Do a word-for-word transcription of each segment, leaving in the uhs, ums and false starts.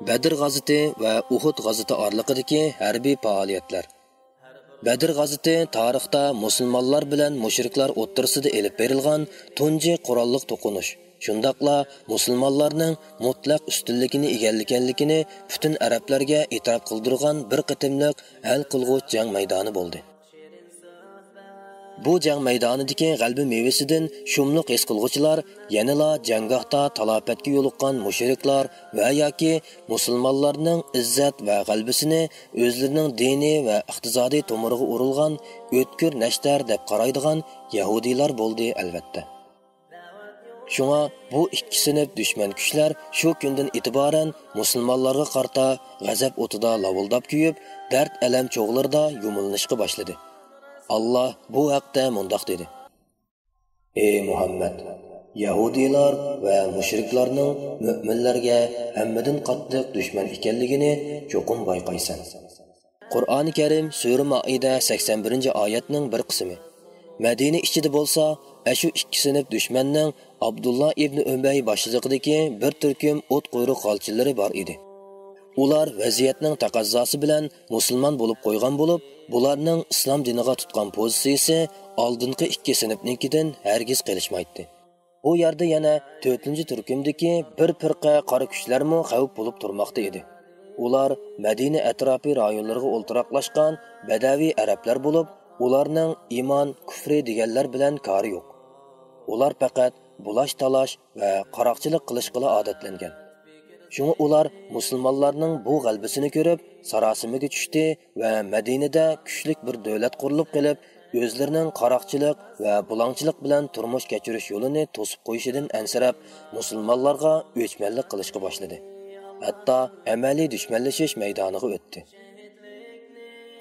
بەدر غازىتى ۋە ئۇھۇد غازىتى ئارىلىقىدىكى ھەربىي پائالىيەتلەر. بەدر غازىتى تارىختا مۇسۇلمانلار بىلەن مۇشرىكلار ئوتتۇرىسىدا ئېلىپ بېرىلغان تۇنجى قوراللىق توقۇنۇش، شۇنداقلا مۇسۇلمانلارنىڭ مۇتلەق ئۈستۈنلۈكىنى ئىگىلىگەنلىكىنى پۈتۈن ئەرەبلەرگە ئېتىراپ قىلدۇرغان بىر قېتىملىق ھەل قىلغۇچ جەڭ مەيدانى بولدى. بۇ جەڭ مەيدانىدىكى غەلىبە مېۋىسىدىن شۇملۇق ھېس قىلغۇچىلار يەنىلا جەڭگاھتا تالاپەتكە يولۇققان مۇشرىكلار ۋە ياكى مۇسۇلمانلارنىڭ ئىززەت ۋە غەلىبىسىنى ئۆزلىرىنىڭ دىنىي ۋە ئىقتىسادىي تومۇرىغا ئۇرۇلغان ئۆتكۈر نەشتەر دەپ قارايدىغان يەھۇدىيلار بولدى، ئەلۋەتتە. شۇڭا بۇ ئىككى سىنىپ دۈشمەن كۈچلەر شۇ كۈندىن ئېتىبارەن مۇسۇلمانلارغا قارىتا غەزەپ ئوتىدا لاۋۇلداپ كۆيۈپ، دەرد-ئەلەم چوغلىرىدا يۇمۇلىنىشقا باشلىدى. ئاللا بۇ ھەقتە مۇنداق دېدى: ئى مۇھەممەد، يەھۇدىيلار ۋە مۇشرىكلارنىڭ مۆمىنلەرگە ھەممىدىن قاتتىق دۈشمەن ئىكەنلىكىنى چوقۇم بايقايسەن. قۇرئانى كەرىم سۈرە مائىدە سەكسەن بىرىنچى ئايەتنىڭ بىر قىسمى. مەدىنە ئىچىدە بولسا ئەشۇ ئىككى سىنىپ دۈشمەننىڭ ئابدۇللا ئىبنى ئۈبەي باشچىلىقىدىكى بىر تۈركۈم ئوت قۇيرۇق غالچىلىرى بار ئىدى. ئۇلار ۋەزىيەتنىڭ تەقەززاسى بىلەن مۇسۇلمان بولۇپ قويغان بولۇپ، بۇلارنىڭ ئىسلام دىنىغا تۇتقان پوزىتسىيىسى ئالدىنقى ئىككى سىنىپنىڭكىدىن ھەرگىز قېلىشمايتتى. بۇ يەردە يەنە تۆتىنچى تۈركۈمدىكى بىر پىرقە قارا كۈچلەرمۇ خەۋپ بولۇپ تۇرماقتا ئىدى. ئۇلار مەدىنە ئەتراپى رايونلىرىغا ئولتۇراقلاشقان بەدەۋىي ئەرەبلەر بولۇپ، ئۇلارنىڭ ئىمان، كۇفرى دېگەنلەر بىلەن كارى يوق. ئۇلار پەقەت بۇلاش-تالاش ۋە قاراقچىلىق قىلىشقىلا ئادەتلەنگەن. شۇڭا ئۇلار مۇسۇلمانلارنىڭ بۇ غەلىبىسىنى كۆرۈپ، ساراسىمىگە چۈشتى ۋە مەدىنىدە كۈچلۈك بىر دۆلەت قۇرۇلۇپ قېلىپ، ئۆزلىرىنىڭ قاراقچىلىق ۋە بۇلاڭچىلىق بىلەن تۇرمۇش كەچۈرۈش يولىنى توسۇپ قويۇشىدىن ئەنسىرەپ، مۇسۇلمانلارغا ئۆچمەنلىك قىلىشقا باشلىدى. ھەتتا ئەمەلىي دۈشمەنلىشىش مەيدانىغا ئۆتتى.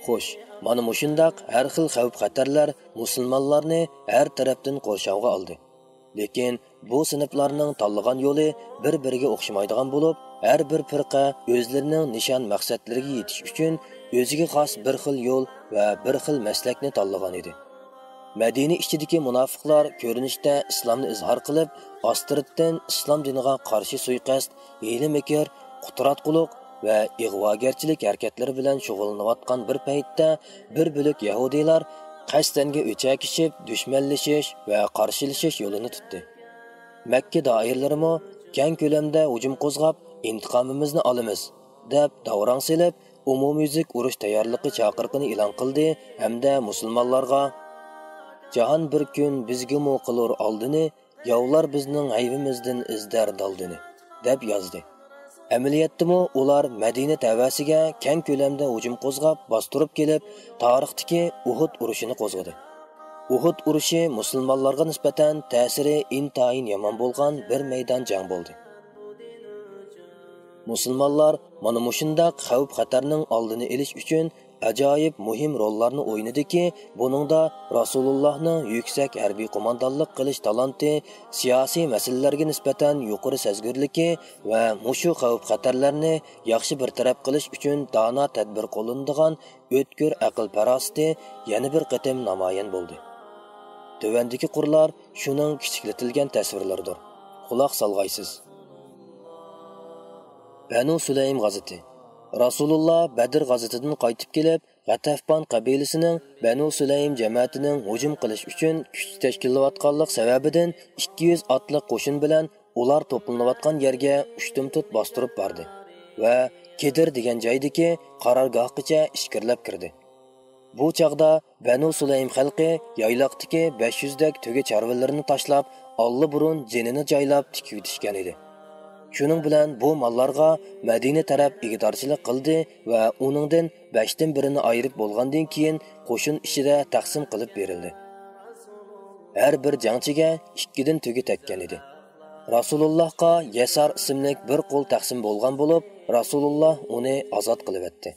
خوش، مانا مۇشۇنداق ھەر خىل خەۋپ-خەتەرلەر مۇسۇلمانلارنى ھەر تەرەپتىن قورشاۋغا ئالدى. لېكىن بۇ سىنىپلارنىڭ تاللىغان يولى بىر-بىرىگە ئوخشىمايدىغان بولۇپ، ھەر بىر پىرقە ئۆزلىرىنىڭ نىشان مەقسەتلىرىگە يېتىش ئۈچۈن ئۆزىگە خاس بىر خىل يول ۋە بىر خىل مەسلەكنى تاللىغان ئىدى. مەدىنە ئىچىدىكى مۇناپىقلار كۆرۈنۈشتە ئىسلامنى ئىزھار قىلىپ، ئاستىرتتىن ئىسلام دىنىغا قارشى سۇيىقەست، ھىيلە-مىكىر، قۇتراتقۇلۇق ۋە ئىغۋاگەرچىلىك ھەرىكەتلىرى بىلەن شۇغۇللىنىۋاتقان بىر پەيتتە، بىر بۆلەك يەھۇدىيلار قەستەنگە ئۆچەكىشىپ، دۈشمەنلىشىش ۋە قارشىلىشىش يولىنى تۇتتى. مەككە دائىرىلىرىمۇ كەڭ كۆلەمدە ھۇجۇم قوزغاپ، ئىنتىقامىمىزنى ئالىمىز، دەپ داۋراڭ سېلىپ، ئومۇميۈزلۈك ئۇرۇش تەييارلىقى چاقىرىقىنى ئېلان قىلدى ھەمدە مۇسۇلمانلارغا، جاھان بىر كۈن بىزگىمۇ قىلۇر ئالدىنى، ياۋلار بىزنىڭ ھەيۋىمىزدىن ئىزدەر دالدىنى، دەپ يازدى. ئەمەلىيەتتىمۇ ئۇلار مەدىنە تەۋەسىگە كەڭ كۆلەمدە ھۇجۇم قوزغاپ، باستۇرۇپ كېلىپ، تارىختىكى ئۇھۇد ئۇرۇشىنى قوزغىدى. ئۇھۇد ئۇرۇشى مۇسۇلمانلارغا نىسبەتەن تەسىرى ئىنتايىن يامان بولغان بىر مەيدان جەڭ بولدى. مۇسۇلمانلار مانا مۇشۇنداق خەۋپ-خەتەرنىڭ ئالدىنى ئېلىش ئۈچۈن ئاجايىپ مۇھىم روللارنى ئوينىدىكى، بۇنىڭدا رەسۇلۇللاھنىڭ يۈكسەك ھەربىي قوماندانلىق قىلىش تالانتى، سىياسىي مەسىلىلەرگە نىسبەتەن يۇقىرى سەزگۈرلۈكى ۋە مۇشۇ خەۋپ-خەتەرلەرنى ياخشى بىر تەرەپ قىلىش ئۈچۈن دانا تەدبىر قوللىنىدىغان ئۆتكۈر ئەقىل-پاراسىتى يەنە بىر قېتىم نامايان بولدى. تۆۋەندىكى قۇرلار شۇنىڭ كىچىكلىتىلگەن تەسۋىرلىرىدۇر. قۇلاق سالغايسىز. بەنۇ سۇلەيم غازىتى. رەسۇلۇللا بەدر غازىتىدىن قايتىپ كېلىپ، غەتەفبان قەبىلىسىنىڭ بەنۇ سۇلەيم جەمەتىنىڭ ھۇجۇم قىلىش ئۈچۈن كۈچ تەشكىللەۋاتقانلىق سەۋەبىدىن ئىككى يۈز ئاتلىق قوشۇن بىلەن ئۇلار توپلىنىۋاتقان يەرگە ئۇشتۇمتۇت باستۇرۇپ باردى ۋە كېدىر دېگەن جايدىكى قارارگاھقىچە ئىچكىرىلەپ كىردى. بۇ چاغدا بەنۇ سۇلەيم خەلقى يايلاقتىكى بەش يۈزدەك تۆگە چارۋىلىرىنى تاشلاپ، ئاللىبۇرۇن جېنىنى جايلاپ تىكىۋېتىشكەن ئىدى. شۇنىڭ بىلەن بۇ ماللارغا مەدىنە تەرەپ ئىگىدارچىلىق قىلدى ۋە ئۇنىڭدىن بەشتىن بىرىنى ئايرىپ بولغاندىن كېيىن، قوشۇن ئىچىدە تەقسىم قىلىپ بېرىلدى. ھەر بىر جەڭچىگە ئىككىدىن تۆگە تەگكەن ئىدى. رەسۇلۇللاھقا يەسار ئىسىملىك بىر قول تەقسىم بولغان بولۇپ، رەسۇلۇللا ئۇنى ئازاد قىلىۋەتتى.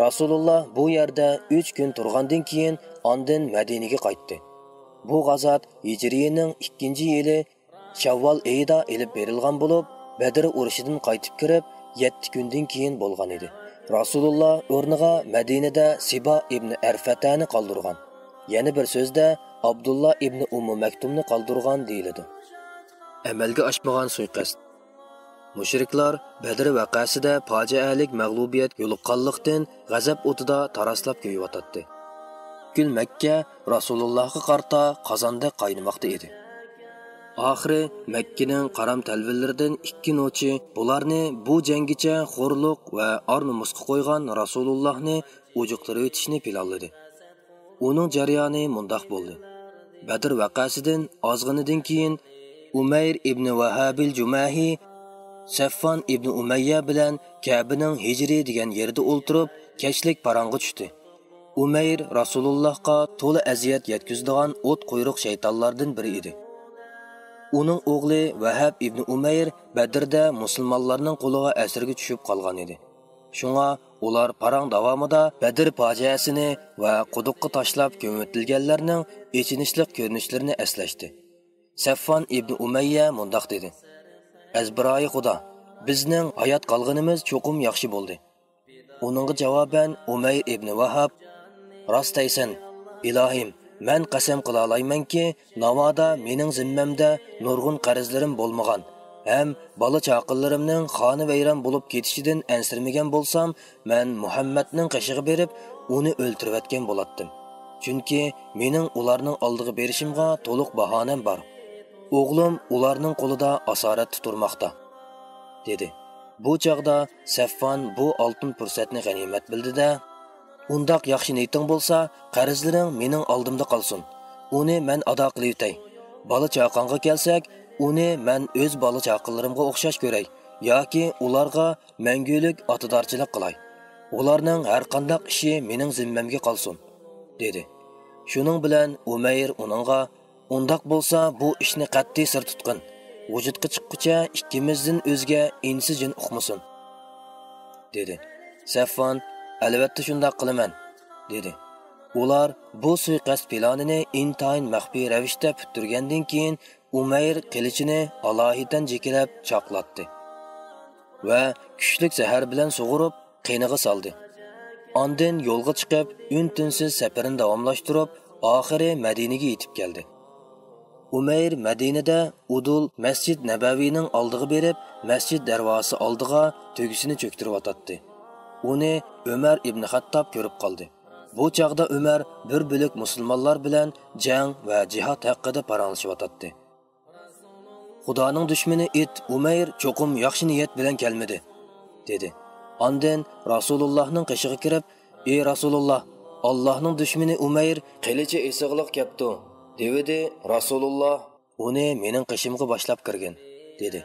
رەسۇلۇللا بۇ يەردە ئۈچ كۈن تۇرغاندىن كېيىن، ئاندىن مەدىنىگە قايتتى. بۇ غازات ھىجرىيىنىڭ ئىككىنچى يىلى شەۋۋال ئېيىدا ئېلىپ بېرىلغان بولۇپ، بەدر ئۇرۇشىدىن قايتىپ كىرىپ يەتتە كۈندىن كېيىن بولغان ئىدى. رەسۇلۇللا ئورنىغا مەدىنىدە سىبا ئىبنى ئەرفەتەنى قالدۇرغان. يەنە بىر سۆزدە، ئابدۇللا ئىبنى ئۇممۇ مەكتۇمنى قالدۇرغان دېيىلىدۇ. ئەمەلگە ئاشمىغان سۇيىقەست. مۇشرىكلار بەدر ۋەقەسىدە پاجىئەلىك مەغلۇبىيەتكە يولۇققانلىقتىن، غەزەپ ئوتىدا تاراسلاپ كۆيۈۋاتاتتى. پۈتكۈل مەككە رەسۇلۇللاھقا قارىتا قازاندەك قاينىماقتا ئىدى. ئاخىرى مەككىنىڭ قارام تەلۋىلىرىدىن ئىككى نوچى بۇلارنى بۇ جەڭگىچە خورلۇق ۋە ئار-نومۇسقا قويغان رەسۇلۇللاھنى ئوجۇقلىرىۋېتىشنى پىلانلىدى. ئۇنىڭ جەريانى مۇنداق بولدى. بەدر ۋەقەسىدىن ئازغىنىدىن كېيىن، ئۇمەير ئىبنى ۋەھابىل جۇمەھى سەفۋان ئىبنى ئۇمەييە بىلەن كەبىنىڭ ھىجرى دېگەن يېرىدە ئولتۇرۇپ، كەچلىك پاراڭغا چۈشتى. ئۇمەير رەسۇلۇللاھقا تولا ئەزىيەت يەتكۈزىدىغان ئوت قۇيرۇق شەيتانلاردىن بىرى ئىدى. ئۇنىڭ ئوغلى ۋەھەب ئىبنى ئۇمەير بەدردە مۇسۇلمانلارنىڭ قولىغا ئەسىرگە چۈشۈپ قالغان ئىدى. شۇڭا ئۇلار پاراڭ داۋامىدا بەدر پاجىئەسىنى ۋە قۇدۇققا تاشلاپ كۆمۈۋېتىلگەنلەرنىڭ ئېچىنىشلىق كۆرۈنۈشلىرىنى ئەسلەشتى. سەفۋان ئىبنى ئۇمەييە مۇنداق دېدى: «ئەزبىرايى خۇدا، بىزنىڭ ھايات قالغىنىمىز چوقۇم ياخشى بولدى.» ئۇنىڭغا جاۋابەن ئۇمەير ئىبنى ۋاھاب: «راست دەيسەن، ئىلاھىم، مەن قەسەم قىلالايمەنكى، ناۋادا مېنىڭ زىممەمدە نۇرغۇن قەرزلىرىم بولمىغان ھەم بالا-چاقىلىرىمنىڭ خانىۋەيران بولۇپ كېتىشىدىن ئەنسىرىمىگەن بولسام، مەن مۇھەممەدنىڭ قېشىغا بېرىپ، ئۇنى ئۆلتۈرۈۋەتكەن بولاتتىم. چۈنكى مېنىڭ ئۇلارنىڭ ئالدىغا بېرىشىمغا تولۇق باھانەم بار. ئوغلۇم ئۇلارنىڭ قولىدا ئاسارەتتە تۇرماقتا»، دېدى. بۇ چاغدا سەفۋان بۇ ئالتۇن پۇرسەتنى غەنىيمەت بىلدى-دە: «ئۇنداق ياخشى نىيىتىڭ بولسا، قەرزلىرىڭ مېنىڭ ئالدىمدا قالسۇن. ئۇنى مەن ئادا قىلىۋېتەي. بالا-چاقاڭغا كەلسەك، ئۇنى مەن ئۆز بالا-چاقىلىرىمغا ئوخشاش كۆرەي ياكى ئۇلارغا مەڭگۈلۈك ئاتىدارچىلىق قىلاي. ئۇلارنىڭ ھەرقانداق ئىشى مېنىڭ زىممەمگە قالسۇن»، دېدى. شۇنىڭ بىلەن ئۇمەير ئۇنىڭغا: «ئۇنداق بولسا، بۇ ئىشنى قەتئىي سىر تۇتقىن. ۋۇجۇدقا چىققۇچە ئىككىمىزدىن ئۆزگە ئىنسى جىن ئۇقمىسۇن»، دېدى. سەفۋان: «ئەلۋەتتە شۇنداق قىلىمەن»، دېدى. ئۇلار بۇ سۇيىقەست پىلانىنى ئىنتايىن مەخپىي رەۋىشتە پۈتتۈرگەندىن كېيىن، ئۇمەير قىلىچىنى ئالاھىدەن جېكىلەپ چاقلاتتى ۋە كۈچلۈك زەھەر بىلەن سۇغۇرۇپ، قېنىغا سالدى. ئاندىن يولغا چىقىپ، ئۈن-تىنسىز سەپىرىنى داۋاملاشتۇرۇپ، ئاخىرى مەدىنىگە يېتىپ كەلدى. ئۇمەير مەدىنىدە ئۇدۇل مەسچىت نەبەۋىنىڭ ئالدىغا بېرىپ، مەسچىت دەرۋازىسى ئالدىغا تۆگىسىنى چۆكتۈرۈۋاتاتتى. ئۇنى ئۆمەر ئىبنى خەتتاب كۆرۈپ قالدى. بۇ چاغدا ئۆمەر بىر بۆلەك مۇسۇلمانلار بىلەن جەڭ ۋە جىھاد ھەققىدە پاراڭلىشىۋاتاتتى. «خۇدانىڭ دۈشمىنى ئىت ئۇمەير چوقۇم ياخشى نىيەت بىلەن كەلمىدى»، دېدى. ئاندىن رەسۇلۇللاھنىڭ قېشىغا كىرىپ: «ئى رەسۇلۇللاھ، ئاللاھنىڭ دۈشمىنى ئۇمەير قىلىچى ئېسىقلىق كەپتۇ»، دېۋىدى. رەسۇلۇللاھ: «ئۇنى مېنىڭ قېشىمغا باشلاپ كىرگىن»، دېدى.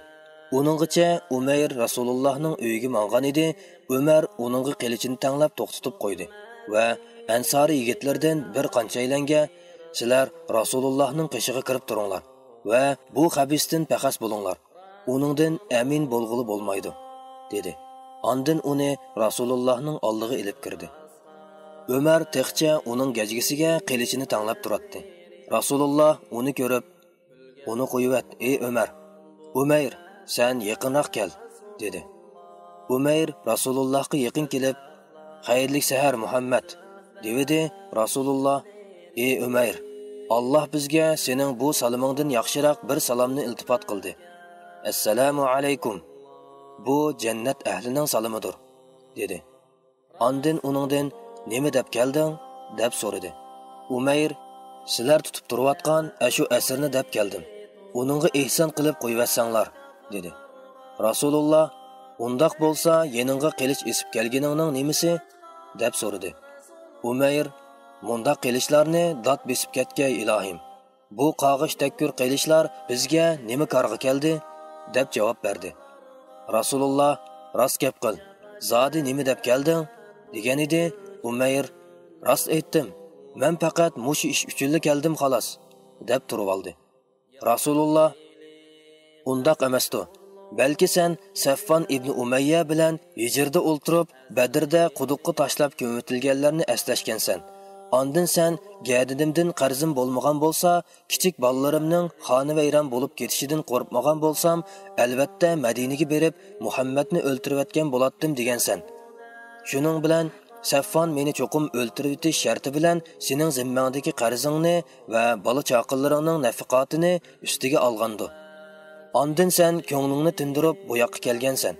ئۇنىڭغىچە ئۇمەير رەسۇلۇللاھنىڭ ئۆيىگە ماڭغان ئىدى، ئۆمەر ئۇنىڭغا قىلىچىنى تەڭلەپ توختىتىپ قويدى ۋە ئەنسارىي يىگىتلىرىدىن بىر قانچەيلەنگە: «سىلەر رەسۇلۇللاھنىڭ قېشىغا كىرىپ تۇرۇڭلار ۋە بۇ خەبىستىن پەخەس بولۇڭلار، ئۇنىڭدىن ئەمىن بولغىلى بولمايدۇ»، دېدى. ئاندىن ئۇنى رەسۇلۇللاھنىڭ ئالدىغا ئېلىپ كىردى. ئۆمەر تېخىچە ئۇنىڭ گەجگىسىگە قىلىچىنى تەڭلەپ تۇراتتى. رەسۇلۇللاھ ئۇنى كۆرۈپ: «ئۇنى قويۇۋەت، ئى ئۆمەر! ئۇمەير، سەن يېقىنراق كەل!» دېدى. ئۇمەير رەسۇلۇللاھقا يېقىن كېلىپ: «خەيرلىك سەھەر، مۇھەممەد!» دېۋىدى. رەسۇلۇللاھ: «ئى ئۇمەير، ئاللاھ بىزگە سېنىڭ بۇ سالىمىڭدىن ياخشىراق بىر سالامنى ئىلتىپات قىلدى. ئەسسالامۇ ئەلەيكۇم! بۇ جەننەت ئەھلىنىڭ سالىمىدۇر»، دېدى. ئاندىن ئۇنىڭدىن: «نېمە دەپ كەلدىڭ؟» دەپ سورىدى. ئۇمەير: «سىلەر تۇتۇپ تۇرۇۋاتقان ئەشۇ ئەسىرنى دەپ كەلدىم. ئۇنىڭغا ئېھسان قىلىپ قويۇۋەتسەڭلار»، دېدى. رەسۇلۇللاھ: «ئۇنداق بولسا، يېنىڭغا قىلىچ ئېسىپ كەلگىنىڭنىڭ نېمىسى؟» دەپ سورىدى. ئۇمەير: «مۇنداق قىلىچلارنى دات بېسىپ كەتكەي، ئىلاھىم! بۇ قاغىش تەككۈر قىلىچلار بىزگە نېمە كارغا كەلدى؟» دەپ جاۋاب بەردى. رەسۇلۇللاھ: «راست گەپ قىل، زادى نېمە دەپ كەلدىڭ؟» دېگەنىدى. ئۇمەير: «راست ئېيتتىم، مەن پەقەت مۇشۇ ئىش ئۈچۈنلا كەلدىم، خالاس» دەپ تۇرۇۋالدى. رەسۇلۇللاھ: «ئۇنداق ئەمەستۇ. بەلكى سەن سەفۋان ئىبنى ئۇمەييە بىلەن ھىجرىدە ئولتۇرۇپ، بەدردە قۇدۇققا تاشلاپ كۆمۈۋېتىلگەنلەرنى ئەسلەشكەنسەن. ئاندىن سەن گەدىنىمدىن قەرزىم بولمىغان بولسا، كىچىك بالىلىرىمنىڭ خانىۋەيران بولۇپ كېتىشىدىن قورقمىغان بولسام، ئەلۋەتتە مەدىنىگە بېرىپ مۇھەممەدنى ئۆلتۈرۈۋەتكەن بولاتتىم دېگەنسەن. شۇنىڭ بىلەن سەفۋان مېنى چوقۇم ئۆلتۈرۈۋېتىش شەرتى بىلەن سېنىڭ زىممەڭدىكى قەرزىڭنى ۋە بالا-چاقىلىرىڭنىڭ نەپىقاتىنى ئۈستىگە ئالغاندۇ. ئاندىن سەن كۆڭلۈڭنى تىندۇرۇپ بۇ ياققا كەلگەنسەن.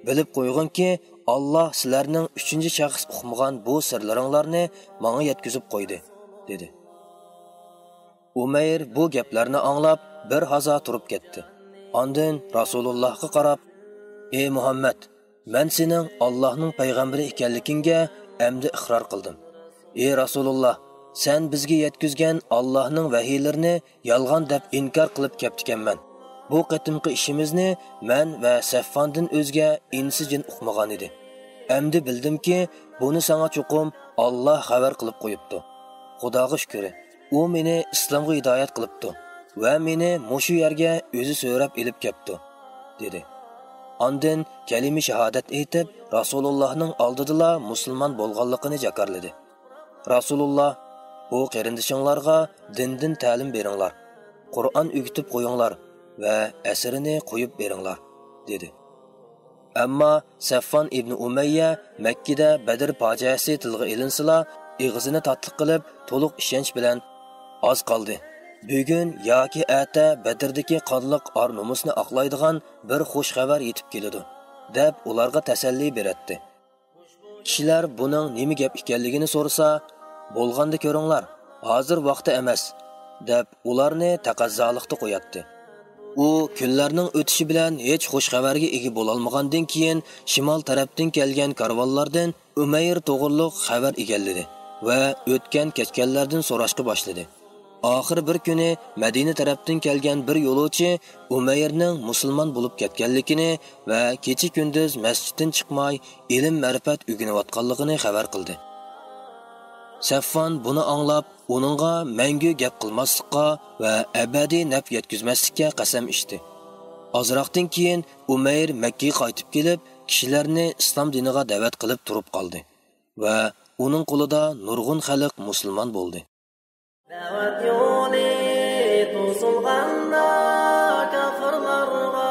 بىلىپ قويغىنكى، ئاللا سىلەرنىڭ ئۈچىنچى شەخس ئۇقمىغان بۇ سىرلىرىڭلارنى ماڭا يەتكۈزۈپ قويدى، دېدى. ئۇمەير بۇ گەپلەرنى ئاڭلاپ، بىر ھازا تۇرۇپ كەتتى. ئاندىن رەسۇلۇللاھقا قاراپ، ئى مۇھەممەد، مەن سېنىڭ ئاللاھنىڭ پەيغەمبىرى ئىكەنلىكىڭگە ئەمدى ئىقرار قىلدىم. ئى رەسۇلۇللاھ، سەن بىزگە يەتكۈزگەن ئاللاھنىڭ ۋەھىيلىرىنى يالغان دەپ ئىنكار قىلىپ كەپتىكەنمەن. بۇ قېتىمقى ئىشىمىزنى مەن ۋە سەففاندىن ئۆزگە ئىنسى جىن ئۇقمىغانىدى. ئەمدى بىلدىمكى، بۇنى ساڭا چوقۇم ئاللاھ خەۋەر قىلىپ قويۇپتۇ. خۇداغا شۈكرى، ئۇ مېنى ئىسلامغا ھىدايەت قىلىپتۇ ۋە مېنى مۇشۇ يەرگە ئۆزى سۆرەپ ئېلىپ كەپتۇ، دېدى. ئاندىن كەلىمە شاھادەت ئېيتىپ، رەسۇلۇللاھنىڭ ئالدىدىلا مۇسۇلمان بولغانلىقىنى جاكارلىدى. رەسۇلۇللاھ، بۇ قېرىندىشىڭلارغا دىندىن تەلىم بېرىڭلار، قۇرئان ئۆگىتىپ قويۇڭلار ۋە ئەسىرىنى قويۇپ بېرىڭلار، دېدى. ئەمما سەففان ئىبنى ئۇمەييە مەككىدە بەدر پاجىئەسى تىلغا ئېلىنسىلا، ئېغىزىنى تاتلىق قىلىپ، تولۇق ئىشەنچ بىلەن، ئاز قالدى، بۈگۈن ياكى ئەتە بەدردىكى قانلىق ئار نومۇسنى ئاقلايدىغان بىر خۇش خەۋەر يېتىپ كېلىدۇ، دەپ ئۇلارغا تەسەللى بېرەتتى. كىشىلەر بۇنىڭ نېمە گەپ ئىكەنلىكىنى سورىسا، بولغاندا كۆرۈڭلار، ھازىر ۋاقتى ئەمەس، دەپ ئۇلارنى تەقەززالىقتا قوياتتى. ئۇ كۈنلەرنىڭ ئۆتۈشى بىلەن ھېچ خۇش خەۋەرگە ئىگە بولالمىغاندىن كېيىن، شىمال تەرەپتىن كەلگەن كارۋانلاردىن ئۇمەير توغرۇلۇق خەۋەر ئىگىلىدى ۋە ئۆتكەن-كەچكەنلەردىن سوراشقا باشلىدى. ئاخىرى بىر كۈنى مەدىنە تەرەپتىن كەلگەن بىر يولۇچى ئۇمەيرنىڭ مۇسۇلمان بولۇپ كەتكەنلىكىنى ۋە كېچە-كۈندۈز مەسچىتتىن چىقماي، ئىلىم-مەرىپەت ئۆگىنىۋاتقانلىقىنى خەۋەر قىلدى. سەففان بۇنى ئاڭلاپ، ئۇنىڭغا مەڭگۈ گەپ قىلماسلىققا ۋە ئەبەدىي نەپ يەتكۈزمەسلىككە قەسەم ئىچتى. ئازراقتىن كېيىن ئۇمەير مەككىگە قايتىپ كېلىپ، كىشىلەرنى ئىسلام دىنىغا دەۋەت قىلىپ تۇرۇپ قالدى ۋە ئۇنىڭ قولىدا نۇرغۇن خەلق مۇسۇلمان بولدى. دەۋەت يولى توسۇلغاندا كاپىرلارغا،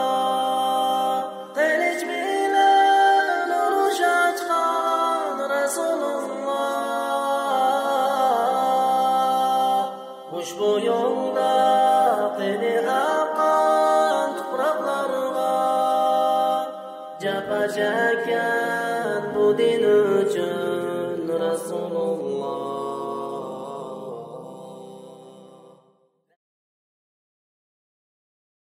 قىلىچ بىلەن ئۇرۇش ئاچقان رەسۇلۇللا. ئۇشبۇ يولدا قېنى ئاققان تۇپراقلارغا، جاپا چەككەن بۇ دىن ئۈچۈن رەسۇلۇللا.